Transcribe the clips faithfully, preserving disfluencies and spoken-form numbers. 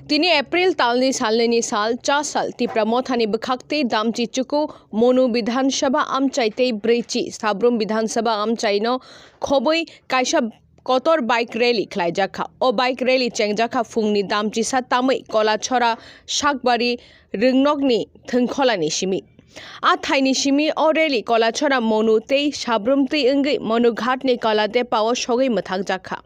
Tini April talni salnini sal, cha sal, Tipra Mothani bwkhak tei Damchi Chuku Monu Bidhan Sabha amchai tei Bwrwichi Sabrum Bidhan Sabha amchaino khobwi kaisa kotor bike rally khlaijakha. O bike rally chengjakha phungni damchisa tamwi Kolachora Sakbari Rwngnokni thwngkholani simi. A thaini simi o rally Kolachora Monu tei Sabrumtwi wngwi Monughatni Kaladepao sogwi mwthakjakha.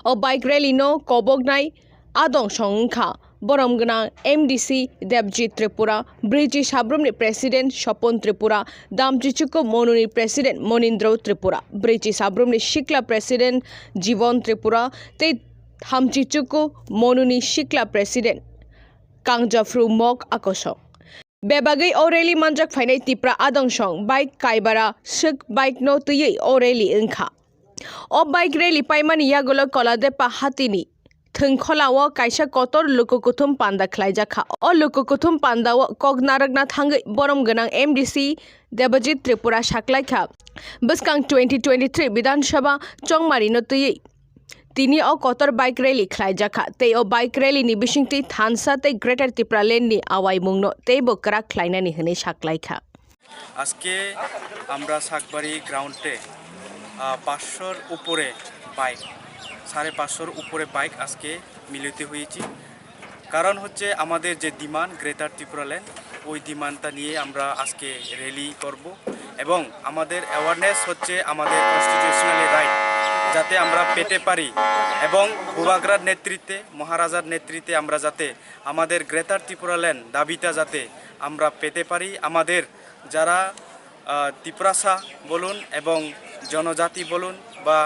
O bike rally no koboknai adong song wngkha borom gwnang M D C Debjit Tripura, Bwrwichi Sabrumni President Sopon Tripura, Damchi Chuku Monuni President Monindro Tripura, Bwrwichi Sabrumni Sikla President Jibon Tripura tei Thamchi Chuku Monuni Sikla President Kangjafru Mok Akosok. Bebagwi o rally manjak phainai Tipra adong song bike kaibara swk bike no twiwi o rally wngkha. O bike rally paimani yagulo Koladepa hatini thwngkholao kaisa kotor luku kuthum panda khlaijakha. O luku kuthum pandao kok narwkna thangwi borom gwnang M D C Debajit Tripura saklaikha, bwskang twenty twenty-three Bidhan Sabha chongmarino twiwi tini o kotor bike rally khlaijakha tei o bike rally ni bisingtwi thansa tei Greater Tipraland ni awaimungno teibo kwrak khlainani hwnwi saklaikha. আজকে আমরা শাকবাড়ি গ্রাউন্ডে, আহ, পাঁচশোর উপরে বাইক, সাড়ে পাঁচশোর উপরে বাইক আজকে মিলিত হয়েছি। কারণ হচ্ছে আমাদের যে ডিমান্ড গ্রেটার ত্রিপুরাল্যান্ড, ওই ডিমান্ডটা নিয়ে আমরা আজকে র্যালি করব এবং আমাদের অ্যাওয়ারনেস হচ্ছে আমাদের কনস্টিটিউশনালি রাইট যাতে আমরা পেতে পারি এবং বুবাগ্রার নেতৃত্বে, মহারাজার নেতৃত্বে আমরা যাতে আমাদের গ্রেটার ত্রিপুরাল্যান্ড দাবিটা যাতে আমরা পেতে পারি, আমাদের যারা, আহ, তিপ্রাসা বলুন এবং জনজাতি বলুন বা,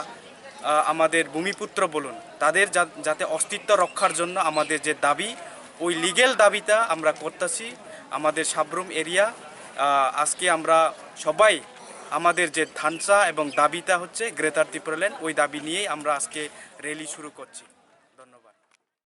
আহ, আমাদের ভূমিপুত্র বলুন, তাদের যা-, যাতে অস্তিত্ব রক্ষার জন্য আমাদের যে দাবি, ওই লিগ্যাল দাবিটা আমরা করতেছি। আমাদের সাব্রুম এরিয়া, আহ, আজকে আমরা সবাই আমাদের যে ধানসা এবং দাবিটা হচ্ছে গ্রেটার ত্রিপুরাল্যান্ড, ওই দাবি নিয়েই আমরা আজকে র্যালি শুরু করছি।